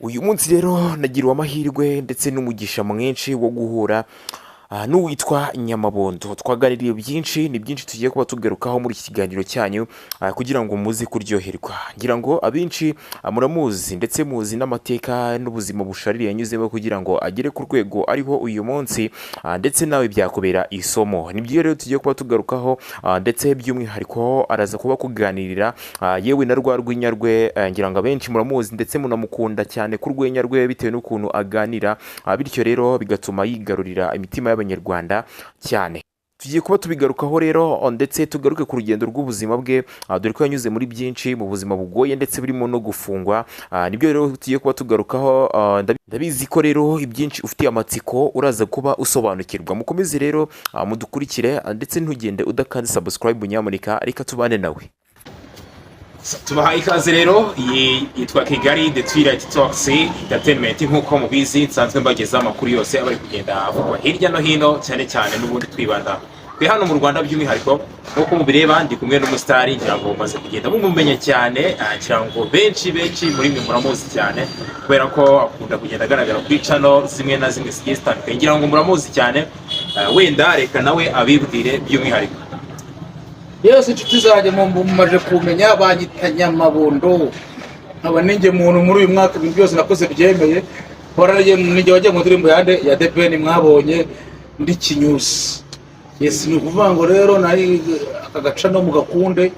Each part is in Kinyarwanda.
Uyu munsi rero nagiriwe amahirwe ndetse n'umugisha mwinshi wo guhura n'uwitwa Nyamabondo. Twaganiriye byinshi, ni byinshi tugiye kuba tugarukaho muri iki kiganiro cyanyu kugira ngo muze kuryoherwa. Ngira ngo abenshi muramuzi ndetse muzi n'amateka n'ubuzima bushaririye yanyuzemo kugira ngo agere ku rwego ariho uyu munsi, ndetse nawe byakubera isomo. Ni byo rero tugiye kuba tugarukaho, ndetse by'umwihariko araza kuba kuganirira yewe na rwa rwenya rwe. Ngira ngo abenshi muramuzi ndetse munamukunda cyane ku rwenya rwe bitewe n'ukuntu aganira, bityo rero bigatuma yigarurira imitima y'Abanyarwanda cyane. Tugiye kuba tubigarukaho rero, ndetse tugaruke ku rugendo rw'ubuzima bwe, dore ko yanyuze muri byinshi mu buzima bugoye ndetse burimo no gufungwa. Nibyo rero tugiye kuba tugarukaho. Ndabizi ko rero ibyinshi ufitiye amatsiko uraza kuba usobanukirwa. Mukomeze rero mudukurikire, ndetse ntugende udakanze subscribe, nyamuneka. Reka tubane nawe. Tubahaye ikaze rero. Iyi yitwa Kigali The Twilight Talks Entertainment. Nk'uko mubizi, nsanzwe mbagezaho amakuru yose aba ari kugenda avugwa hirya no hino, cyane cyane n'ubundi twibanda twe hano mu Rwanda by'umwihariko. Nk'uko mubireba, ndi kumwe n'umusitari, ngira ngo mumaze kugenda mumumenya cyane. Ngira ngo benshi benshi muri mwe muramuzi cyane kubera ko akunda kugenda agaragara kuri channel zimwe na zimwe zigiye zitandukanye. Ngira ngo muramuzi cyane. Wenda reka nawe abibwire by'umwihariko. Yose, inshuti zanjye mumaje kumenya, banyita Nyamabondo, nkaba ninjye muntu muri uyu mwaka ibintu byose nakoze byemeye. Ninjye wagiye mu ndirimbo yande ya The Ben, mwabonye ndi kinyusi. Yes, ni ukuvuga ngo rero nari aka gaca no mugakunde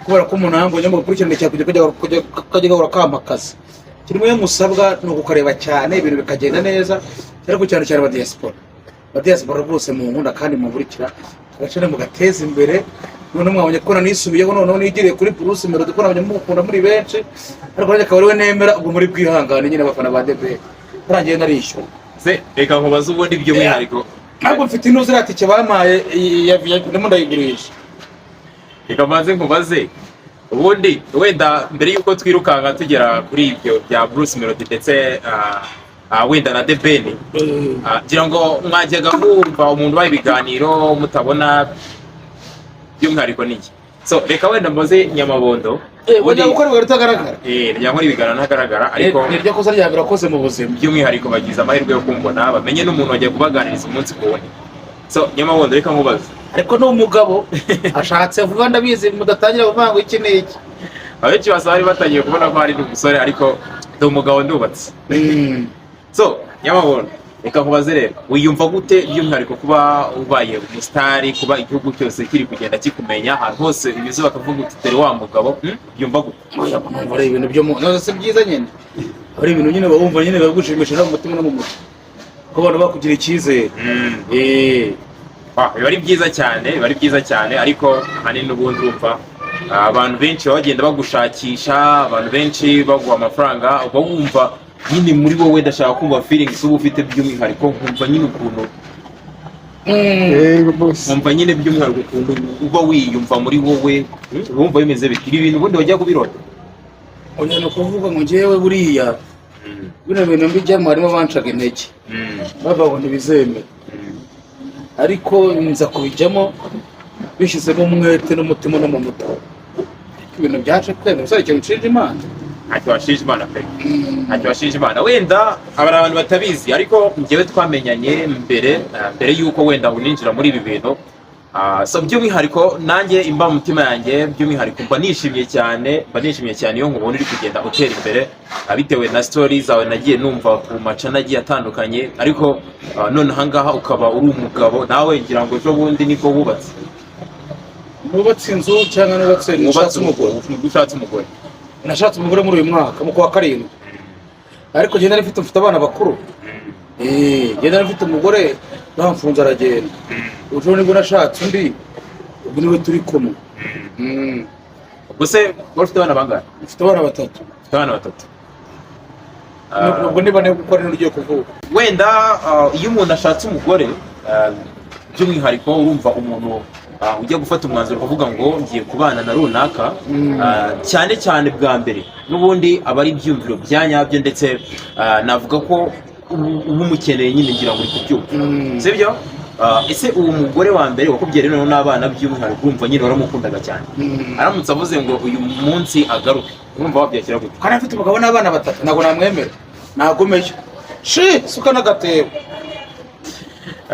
kubera ko umuntu yambonye mugakurikirana cyane kujya gahora kampa akazi. Kimwe iyo musabwa ni ukukareba cyane, ibintu bikagenda neza, ariko cyane cyane aba diaspora, aba diaspora rwose mu nkunda kandi munkurikira, agace mugateza imbere. Noneho mwabonye ko nanisubiyeho, noneho nigiriye kuri Bruce Melody ko nabonye mukunda muri benshi, ariko nanjye akaba ariwe nemera. Ubwo muri bwihangane nyine, abafana ba The Ben, tarangiye narishyura. Se reka nkubaze ubundi by'umwihariko. Ntabwo mfite ino ziriya tike bampaye ya VIP, ndimo ndayigurisha. Reka mbanze nkubaze ubundi, wenda mbere y'uko twirukanka tugera kuri ibyo bya Bruce Melody ndetse wenda na The Ben, ngira ngo mwajyaga mwumva umuntu ubaha ibiganiro mutabona by'umwihariko ni iki? So reka wenda mbaze Nyamabondo. Wajya gukora ibiganiro utagaragara? Njya nkora ibiganiro ntagaragara, ariko Ni ryo kosa rya mbere wakoze mu buzima. By'umwihariko bagize amahirwe yo kumbona, bamenye n'umuntu bagiye kubaganiriza umunsi ku wundi. So Nyamabondo, reka nkubaze. Ariko ni umugabo ashatse vuba, ndabizi mudatangira kuvuga ngo iki ni iki. Abenshi basa bari batangiye kubona ko hari umusore, ariko ndi umugabo, ndubatse. So Nyamabondo, reka nkubaze rero, wiyumva gute by'umwihariko kuba ubaye umusitari, kuba igihugu cyose kiri kugenda kikumenya, ahantu hose unyuze bakavuga uti "Dore wa mugabo"? Byumva gute? Oya, numva ari ibintu byo mu none si byiza nyine, ari ibintu nyine bawumva nyine bagushimisha no mu mutima no mu mutwe, ko abantu bakugira icyizere. Ah, biba ari byiza cyane, biba ari byiza cyane, ariko ahanini n'ubundi urumva abantu benshi baba bagenda bagushakisha, abantu benshi baguha amafaranga, uba wumva nyine muri wowe, ndashaka kumva feelings uba ufite by'umwihariko, nkumva nyine ukuntu Yego boss. Nkumva nyine by'umwihariko ukuntu uba wiyumva muri wowe, wumva bimeze bite? Ibi bintu ubundi wajya kubirota? Oya, ni ukuvuga ngo njyewe buriya bino bintu mbijyamo harimo abancaga intege, bavuga ngo ntibizemere, ariko nza kubijyamo bishyizemo umwete n'umutima no mu mutwe. Ariko ibintu byaje kwemera umusore, ikintu nshinja Imana. Ntacyo washinja Imana pe, ntacyo washinja Imana. Wenda aba ari abantu batabizi, ariko njyewe twamenyanye mbere, mbere y'uko wenda uninjira muri ibi bintu. So by'umwihariko nanjye imba mu mutima yanjye, by'umwihariko mba nishimye cyane, mba nishimye cyane iyo nkubona uri kugenda utera imbere, bitewe na story zawe nagiye numva ku macana agiye atandukanye. Ariko none ahangaha ukaba uri umugabo nawe, ngira ngo ejo bundi nibwo wubatse. Nubatse inzu cyangwa nubatse, nashatse umugore? Ushatse umugore. Nashatse umugore muri uyu mwaka mu kwa karindwi, ariko njye nari mfite abana bakuru. Njye nari mfite umugore, bamfunze aragenda. Ejo nibwo nashatse undi, ubu niwe turi kumwe. Ubwo se wari ufite abana bangahe? Mfite abana batatu. Ufite abana batatu. Ubwo niba niba gukora ugiye kuvuka. Wenda iyo umuntu ashatse umugore, by'umwihariko urumva umuntu ujya gufata umwanzuro ukavuga ngo ngiye kubana na runaka, cyane cyane bwa mbere n'ubundi aba ari ibyiyumviro bya nyabyo, ndetse navuga ko uba umukeneye nyine, ngira ngo uri kubyumva, sibyo? Ese uwo mugore wa mbere wakubwiye noneho n'abana, by'umwihariko urumva nyine waramukundaga cyane, aramutse avuze ngo uyu munsi agaruke, urumva wabyakira gute? Kandi afite umugabo n'abana batatu, ntabwo namwemera. Nagumeyo shi suka n'agatebo.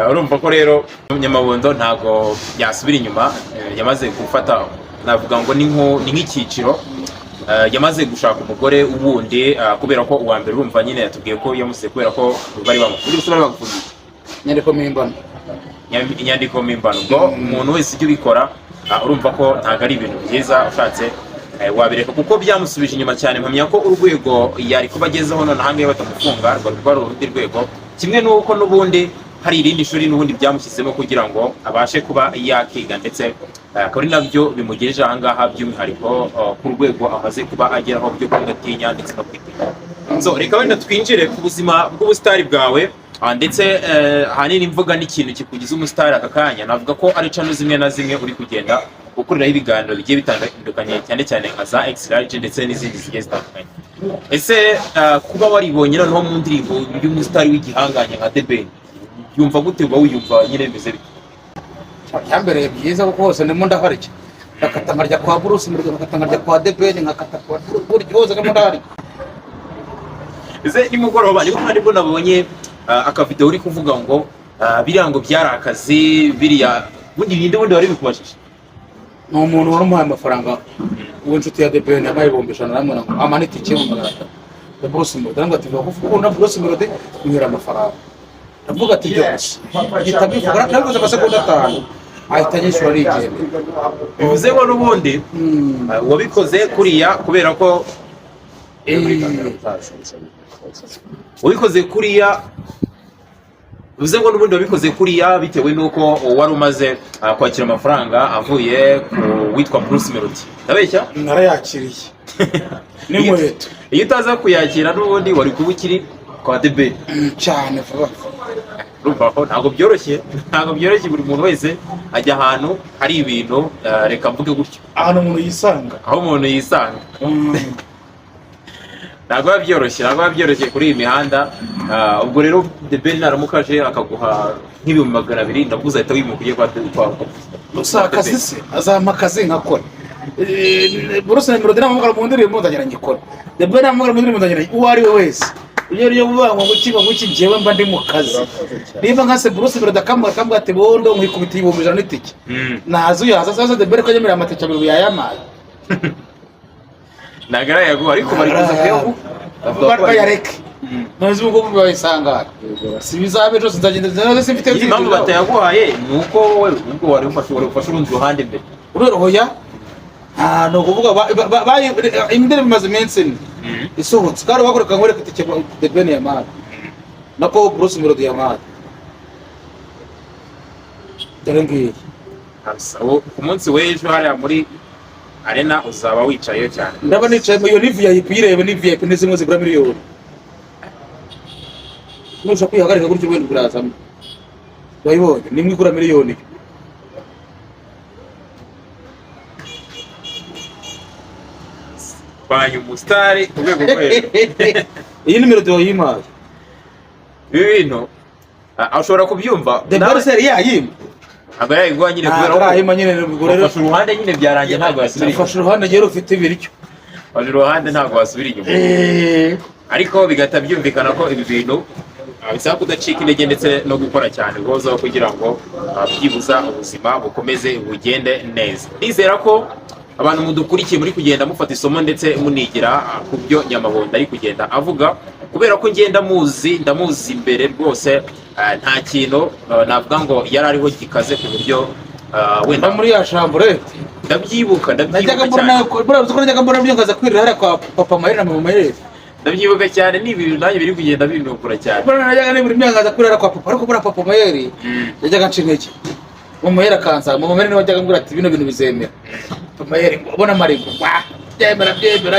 Urumva ko rero Nyamabondo ntabwo yasubira inyuma, yamaze gufata, navuga ngo ni nk'icyiciro. Yamaze gushaka umugore wundi, kubera ko uwa mbere urumva nyine yatubwiye ko yamusize kubera ko bari bamufungiye, bari bamufungiye Inyandiko mpimbano. Inyandiko mpimbano. Ubwo umuntu wese ujya ubikora, urumva ko ntabwo ari ibintu byiza, ushatse wabireka kuko byamusubije inyuma cyane. Mpamya ko urwego yari kuba agezeho none ahangaha batamufunga rwari kuba ari urundi rwego, kimwe n'uko n'ubundi hari irindi shuri n'ubundi byamushyizemo kugira ngo abashe kuba yakiga, ndetse akaba ari nabyo bimugejeje ahangaha, by'umwihariko ku rwego amaze kuba ageraho byo kudatinya ndetse no kwitinya. So reka wenda twinjire ku buzima bw'ubusitari bwawe, ndetse ahanini mvuga n'ikintu kikugize umusitari aka kanya. Navuga ko ari channel zimwe na zimwe uri kugenda ukoreraho ibiganiro bigiye bitandukanye, cyane cyane nka za X large ndetse n'izindi zigiye zitandukanye. Ese kuba waribonye noneho mu ndirimbo y'umusitari w'igihangange nka The Ben, yumva gute? Uba wiyumva nyine bimeze bite? Byambereye byiza kuko hose ndimo ndaharya, nkakata nkarya kwa Bruce Melody, nkakata nkarya kwa The Ben, nkakata kwa burya hose ndimo ndaharya. Ese nimugoroba nibwo nibwo nabonye akavideo uri kuvuga ngo biriya ngo byari akazi, biriya bundi ninde bundi wari bikubajije? Ni umuntu wari umuhaye amafaranga w'inshuti ya The Ben, yamuhaye 100,000, aramubwira ngo amane itike 300,000 ya Bruce Melody. Aramubwira ati: "Vuga ko ukunda Bruce Melody, muhera amafaranga." Ndavuga ati byose mpita mbivuga, nabivuze amasegonda 5 ahita anyishyura arigendera. Bivuze ngo n'ubundi wabikoze kuriya kubera ko wabikoze kuriya, bivuze ngo n'ubundi wabikoze kuriya bitewe n'uko wari umaze kwakira amafaranga avuye ku witwa Bruce Melody. Ndabeshya? Narayakiriye n'inkweto. Iyo utaza kuyakira n'ubundi wari kuba ukiri kwa The Ben. Cyane, vuba. Urumva ko ntabwo byoroshye, ntabwo byoroshye. Buri muntu wese ajya ahantu hari ibintu, reka mvuge gutyo. Ahantu umuntu yisanga. Aho umuntu yisanga. Ntabwo biba byoroshye, ntabwo biba byoroshye kuri iyi mihanda. Ubwo rero The Ben naramuka aje akaguha nk'200,000, ndavuga uzahita wimuka ujye kwa Gusa akazi se azampa akazi nkakora. Bruce Melody namuhamagara mu ndirimbo ndagira ngikora, The Ben namuhamagara mu ndirimbo ndagira, uwo ari we wese. Iyo ryo kuvuga ngo nguki ngo nguki, njyewe mba ndi mu kazi. Niba nka se Bruce Melody akambwira ati: "Bondo, nkwikubitiye 100,000 n'itike," naza uyaza. Sasa The Ben ko anyemerera amatike abiri yayamaye. Ntabwo arayaguha, ariko bari kuza kuyaguha. Bavuga ko Bayareke none se ubwo bayisangana si bizabe ejo sinzagenda nze simfite. Iyi impamvu batayaguhaye ni uko wowe ubwo wari ufashe urundi ruhande mbere. Urero hoya, ni ukuvuga indirimbo imaze iminsi 4 isohotse, kandi bakoreka nkwereka itike The Ben yamaye, nako Bruce Melody yamaye, dore ngiyi. Ubu ku munsi w'ejo hariya muri arena uzaba wicayeyo cyane. Ndaba nicaye iyo ni VIP, irebe, ni VIP, ni zimwe zigura miliyoni. Nushaka kwihagarika gutyo wenda birazamo, wayibonye, nimwe igura miliyoni. Banye umusitari ku rwego rwo hejuru. Iyi ni Melody wayimpaye. Ibi bintu ushobora kubyumva. The nawe Ben yari yayimpa. Ntabwo yayiguha nyine kubera Ntabwo ko arayimpa nyine, ubwo rero wafashe uruhande nyine, byarangiye, ntabwo wasubira inyuma. Ufashe uruhande rero ufite ibiryo. Wafashe uruhande, ntabwo wasubira inyuma. Ariko bigahita byumvikana ko ibi bintu bisaba kudacika intege ndetse no gukora cyane guhozaho kugira ngo byibuza ubuzima bukomeze bugende neza. Nizera ko abantu mudukurikiye muri kugenda mufata isomo ndetse munigira ku byo Nyamabondo ari kugenda avuga, kubera ko ngenda muzi, ndamuzi imbere rwose, nta kintu navuga ngo yari ariho gikaze ku buryo wenda mba muri ya chambrette. Ndabyibuka, Najyaga ndabyibuka mbona cyane. Buriya uzi ko najyaga mbona byo nkaza kwirira hariya kwa papa Mayere na mama Mayere. Ndabyibuka cyane, ni ibintu nanjye biri kugenda binukura cyane. Buriya najyaga nibura imyaka nkaza kwirira kwa papa, ariko buriya papa Mayere yajyaga anca intege, mama Mayere akansa, mama Mayere niwe wajyaga ambwira ati: "Bino bintu bizemera." Papa Mayere ngo ubona marigo wa byemera byemera,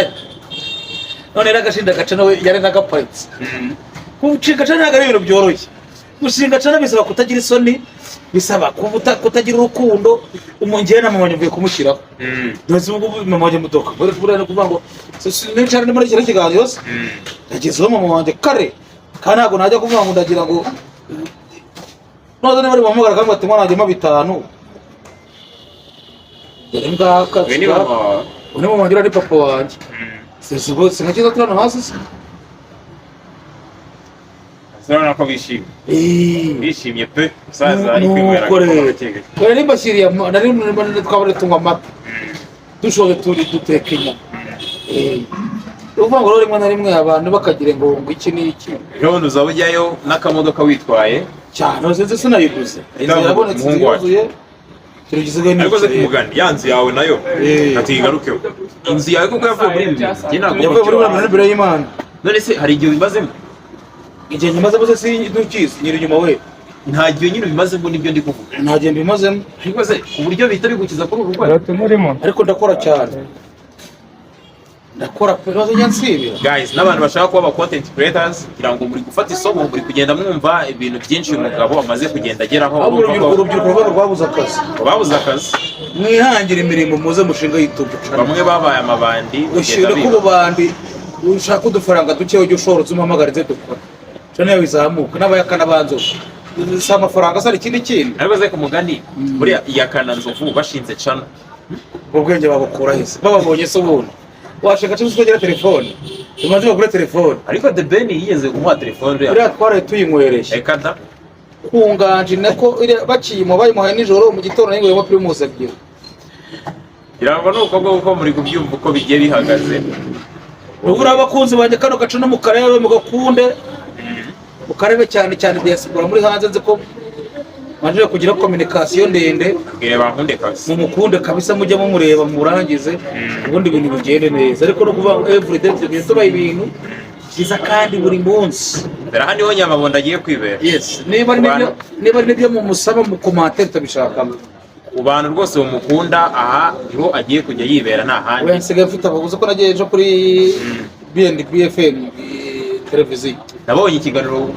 none rero agashinda gaca nawe yari nagaparitse. Gushinga channel ntabwo ari ibintu byoroshye. Gushinga channel bisaba kutagira isoni, bisaba kutagira urukundo. Umongera na mama mvuye kumushyiraho. Dore ubu ngubu mama wanjye mutoka buriya ni ukuvuga ngo nicara ndi muri kino kiganiro se, nagezeho mama wanjye kare, kandi ntabwo najya kuvuga ngo ndagira ngo noza niba ari buhamagara akambwira ati: "Mwana wanjye, mpa 5." Dore ngaka. Uyu ni mama wawe? Uyu ni mama wanjye, uriya ni papa wanjye. Si nka cyiza turi hano hasi se? Urabona ko bishimye. Bishimye pe, musaza ari kwinywera Nuko agakoma rero gake gake. Nari mbashyiriye nari twaba tunywa amata, dushoje turi duteka inyama. Ni ukuvuga ngo rero rimwe na rimwe abantu bakagira ngo iki n'iki. Ejo bundi uzaba ujyayo n'akamodoka witwaye. Cyane, inzu sinayiguze, inzu yarabonetse, inzu Umuhungu wacu. yuzuye, tugisigaye. Ariko se kumugani ya nzu yawe nayo, katuyigarukeho, inzu yawe kuko yavuye muri ibi bintu, njye ntabwo Yavuye muri buriya imbere y'Imana. None se hari igihe ubimazemo? Igihe nyimaze se si ntukizi nyiri inyuma we. Nta gihe nyine ubimazemo, nibyo ndi kuvuga. Nta gihe mbimazemo. Ariko se ku buryo bihita bigukiza kuri uru rwego? Ariko ndakora cyane, ndakora pe, maze njya nsibira. Guys, n'abantu bashaka kuba aba content creators, kugira ngo muri gufata isomo, muri kugenda mwumva ibintu byinshi uyu mugabo amaze kugenda ageraho. Ahubwo Urumva urubyiruko ko urubyiruko rwabo rwabuze akazi. Babuze akazi. Mwihangire imirimo, muze mushinga YouTube channel. Bamwe babaye amabandi, bagenda Ushyire ku biba. bubandi, ushaka udufaranga duke, ujye ushora, uzi umuhamagare nze dukora, channel yawe izamuka n'abayakana banzovu si amafaranga asa ikindi kintu. Ariko se ku mugani buriya iyakana nzovu bashinze channel? Ubwenge babukura hese? Bababonye se ubundi washaka cyangwa se utagira telefone, tumaze bagure telefone. Ariko The Ben yigeze kumuha telefone uriya. Uriya twaraye tuyinywereye. Reka da. Ku nganji nako iriya baciye bayimuhaye nijoro, mu gitondo nayinyweyemo Primus ebyiri. Ngira ngo ni uko nguko muri kubyumva uko bigiye bihagaze. Ubwo abakunzi banjye, kano gace no mu karere mugakunde, mukarebe cyane cyane diaspora muri hanze, nzi ko manje kugira communication ndende. Bwire bankunde kabisa. Mumukunde kabisa, mujye mumureba murangize, ubundi ibintu bigende neza. Ariko no kuvuga ngo everyday tugende tubaha ibintu byiza kandi buri munsi. Dore aha niho Nyamabondo agiye kwibera. Yes, niba ari nibyo, niba ari nibyo mumusaba mu commentaire tutabishakamo. Ku bantu rwose bamukunda, aha niho agiye kujya yibera, nta handi. Oya, nsigaye mfite abaguzi ko nagiye ejo kuri B&B FM, televiziyo. Nabonye ikiganiro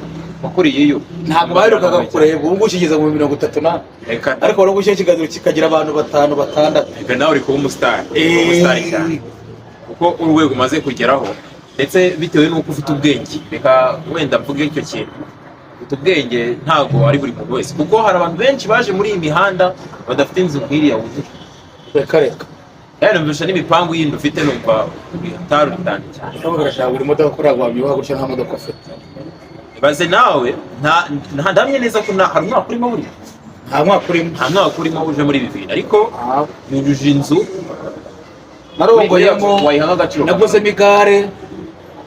wakuriyeyo. Ntabwo baherukaga kureba, ubu ngubu kigeze mu 30 na Reka. ariko wari gushyira ikiganiro kikagira abantu batanu, batandatu. Reka, nawe uri kuba umusitari, uri kuba umusitari cyane, kuko urwego umaze kugeraho, ndetse bitewe n'uko ufite ubwenge, reka wenda mvuge icyo kintu, ufite ubwenge, ntabwo ari buri muntu wese, kuko hari abantu benshi baje muri iyi mihanda badafite inzu nk'iriya wuzuye. Reka reka. Yani numvisha n'imipangu yindi ufite, numva utari utanu cyane. Ntabwo birashaka buri modoka kuri wabyibuha gutya nta modoka ufite. Ibaze nawe, nta ndamye neza ko hari umwaka urimo buriya. Nta mwaka urimo. Nta mwaka urimo uje muri ibi bintu, ariko yujuje inzu. Narongoyemo. Wayiha nk'agaciro. Naguzemo igare,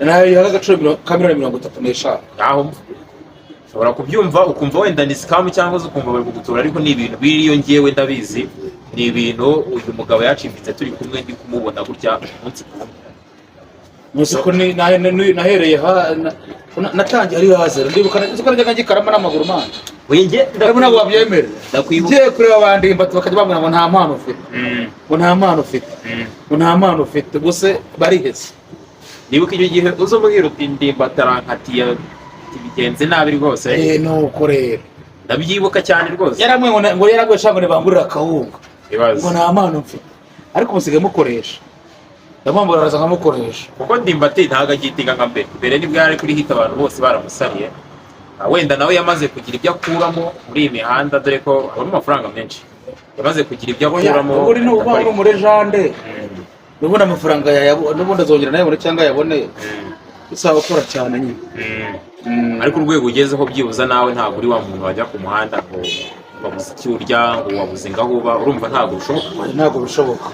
nayiha agaciro ka miliyoni 35. Aho ushobora kubyumva ukumva wenda ni scam, cyangwa se ukumva bari kugutura, ariko ni ibintu biriyo, ngewe ndabizi, ni ibintu uyu mugabo yacimbitse turi kumwe, ndi kumubona gutya umunsi ku wundi. Muzi ko nahereye ha natangiye ari hazero, ndibuka nzi ko najyaga ngikarama n'amaguru mani. Oya, njye Ariko ntabwo wabyemera. Ndakwibuka. Ngiye kureba abandimba bakajya bambwira ngo nta mpano ufite, ngo nta mpano ufite, ngo nta mpano ufite, gusa barihese. Nibuka icyo gihe uza umbwira uti ndimbati bigenze nabi rwose. Eh, nuko rero. Ndabyibuka cyane rwose. Yaramwe ngo ngo yaragwe cyangwa ngo nibangurire akawunga. Ibaze. Ngo nta mpano mfite, ariko musigaye mukoresha, ndamwambara, araza nkamukoresha. Kuko Ndimbati ntabwo agitinga nka mbere. Mbere nibwo yari kuri hit, abantu bose baramusariye. Wenda nawe yamaze kugira ibyo akuramo muri iyi mihanda, dore ko abona amafaranga menshi, yamaze kugira ibyo akuramo. Ubundi ni uba uri umulégende, n'ubundi amafaranga yayabona, n'ubundi azongera nayabone cyangwa ayabone, bisaba gukora cyane nyine. Ariko urwego ugezeho byibuza nawe ntabwo uri wa muntu wajya ku muhanda ngo wabuze icyo urya, ngo wabuze ngaho uba, urumva ntabwo bishoboka. Ntabwo bishoboka.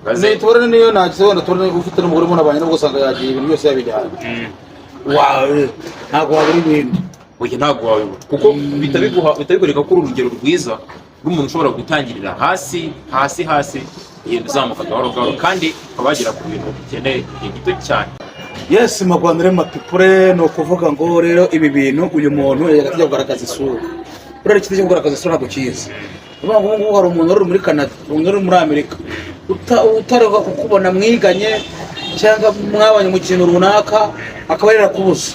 Baze- Tubone niyo nagize, wenda tubone ufite n'umugore munabanye, nubwo usanga yagiye ibintu byose yabijyanye, wawe ntabwo wabura ibindi. Oya, ntabwo wabibura, kuko bihita bikwereka ko uri urugero rwiza rw'umuntu ushobora gutangirira hasi hasi hasi, ugenda uzamuka gahoro gahoro, kandi ukaba wagera ku bintu ukeneye igihe gito cyane. Yes, magwandure mapipure, ni ukuvuga ngo rero ibi bintu uyu muntu yajyaga atajya kugaragaza isura, buriya ikintu cyo kugaragaza isura ntabwo kiza. Ni ukuvuga ngo ubu ngubu hari umuntu uri muri Canada, umuntu uri muri Amerika utareka kukubona mwiganye cyangwa mwabanye mu kintu runaka, akaba yarakubuze.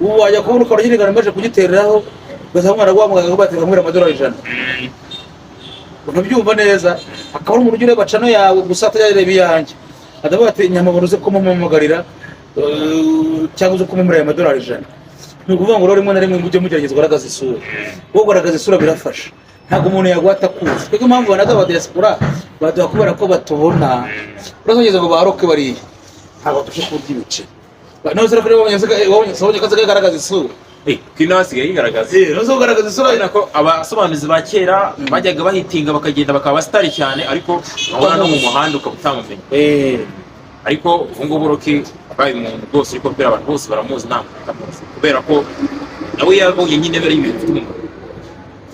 Ubu wajya kubona ukabona nyine amaze kugitereraho, ugasanga umwana guhamagaye bateka amubwira amadolari 100, urabyumva neza, akaba ari umuntu ujya ureba channel yawe gusa, atajya areba iyanjye, atavuga ati Nyamabondo uze kumumpamagarira, cyangwa uze kumumurira aya madolari 100. Ni ukuvuga ngo rero rimwe na rimwe mujye mugerageza kugaragaza isura, kuko kugaragaza isura birafasha, ntabwo umuntu yaguha atakuzi. Twebwe impamvu banaza aba diaspora baduha kubera ko batubona, urazongeza ngo baroke bariya, ntabwo tuje kurya ibice none se rero wabonye ko asigaye agaragaza isura. Kuri nawe asigaye yigaragaza. Nuzo kugaragaza isura. Urabona ko abasobanuzi ba kera bajyaga bahitinga bakagenda bakaba abasitari cyane, ariko wabona no mu muhanda ukaba utamumenya. Ariko ubu ngubu Rocky abaye umuntu rwose uri kubwira abantu bose baramuzi, nta muntu utamuzi, kubera ko nawe yabonye nyine bari ibintu bifite umumaro.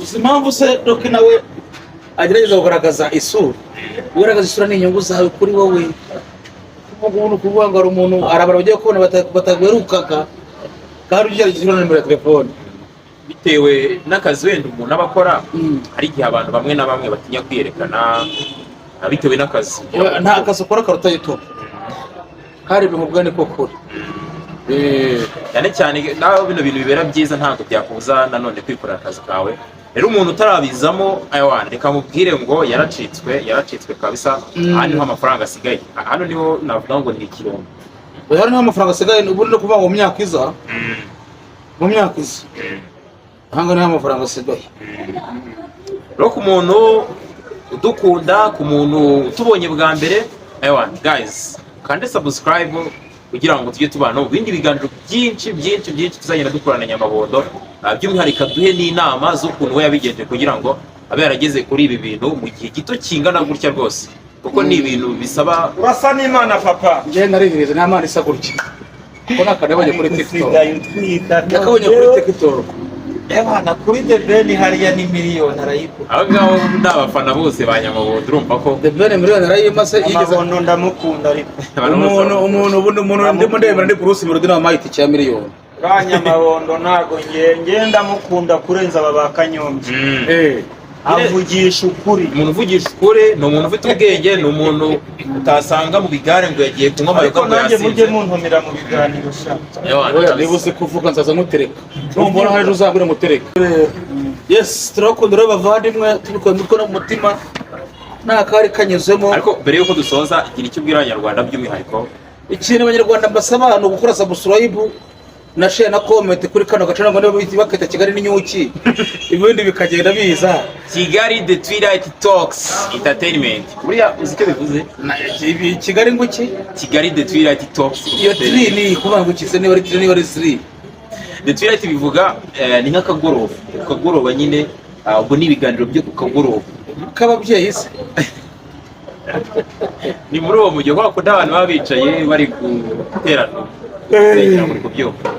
Uzi impamvu se Rocky nawe agerageza kugaragaza isura? Kugaragaza isura ni inyungu zawe kuri wowe. Ubu ngubu ni ukuvuga ngo hari umuntu, hari abantu bagiye kubona bataguherukaga, kandi ugerageza isura na nimero ya telefone. Bitewe n'akazi wenda umuntu aba akora, hari igihe abantu bamwe na bamwe batinya kwiyerekana bitewe n'akazi. Nta kazi ukora karuta YouTube, kandi bimubwa niko kuri. Cyane cyane nawe bino bintu bibera byiza, ntabwo byakubuza nanone kwikorera akazi kawe. Rero umuntu utarabizamo, ayiwana, reka mubwire ngo yaracitswe, yaracitswe kabisa. Aha niho amafaranga asigaye, hano niho navuga ngo ni ikirombe. Oya, niho amafaranga asigaye ubundi, no kuvuga ngo mu myaka iza, mu myaka iza aha niho amafaranga asigaye. Rero ku muntu udukunda, ku muntu utubonye bwa mbere, ewana guys, kande subscribe kugira ngo tujye tubana mu bindi biganiro byinshi byinshi byinshi tuzagenda dukorana Nyamabondo. By'umwihariko aduhe n'inama z'ukuntu we yabigenje kugira ngo abe yarageze kuri ibi bintu mu gihe gito kingana gutya rwose, kuko ni ibintu bisaba. Urasa n'Imana, papa. Njyewe narihiriza nta mana isa gutya, kuko nakabonye kuri TikTok. Usigaye utwita. Nakabonye kuri TikTok. Ebana, kuri The Ben hariya ni miliyoni arayikora. Abo ngabo ni abafana bose ba Nyamabondo, urumva ko The Ben miliyoni arayimaze yigeze. Amabondo ndamukunda ariko. Abantu bose Umuntu, umuntu ubundi, umuntu ndimo ndebera ndi Bruce Melody nawe wampaye itike ya miliyoni. Ba Nyamabondo ntago nge ndamukunda kurenza aba ba Kanyombya. Avugisha ukuri. Umuntu uvugisha ukuri, ni umuntu ufite ubwenge, ni umuntu utasanga mu bigare ngo yagiye kunywa amayoga Ariko ngo nanjye mujye yasinze. muntumira mu biganiro sha. Ewana, Oya, kabisa. niba uzi kuvuga nzaza nkutereka, numbona hari ejo uzabwira ngutereka. Yes, turabakunda rero bavandimwe, tubikuye mu no mu mutima, nta kari kanyuzemo. Ariko mbere y'uko dusoza, igira icyo ubwira Abanyarwanda by'umwihariko. Ikintu Abanyarwanda mbasaba ni ugukora subscribe na share na comment kuri kano gace, ngo niba bakita Kigali n'inyuki, ibindi bikagenda biza. Kigali The Twilight Talks Entertainment, buriya uzi icyo bivuze? Kigali ngo iki? Kigali The Twilight Talks. Iyo tiri ni kuvuga ngo iki se? Niba ari tiri, niba ari siri? The Twilight bivuga ni nk'akagoroba, ku kagoroba nyine, ubwo ni ibiganiro byo ku kagoroba. K'ababyeyi se? Ni muri uwo mujyi kwa kundi abantu baba bicaye bari guterana muri kubyumva.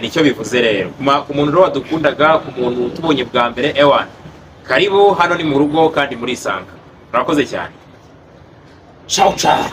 Nicyo bivuze rero. Ku muntu rero wadukundaga, ku muntu utubonye bwa mbere, ewana, karibu, hano ni mu rugo kandi murisanga. Murakoze cyane. Ciao ciao.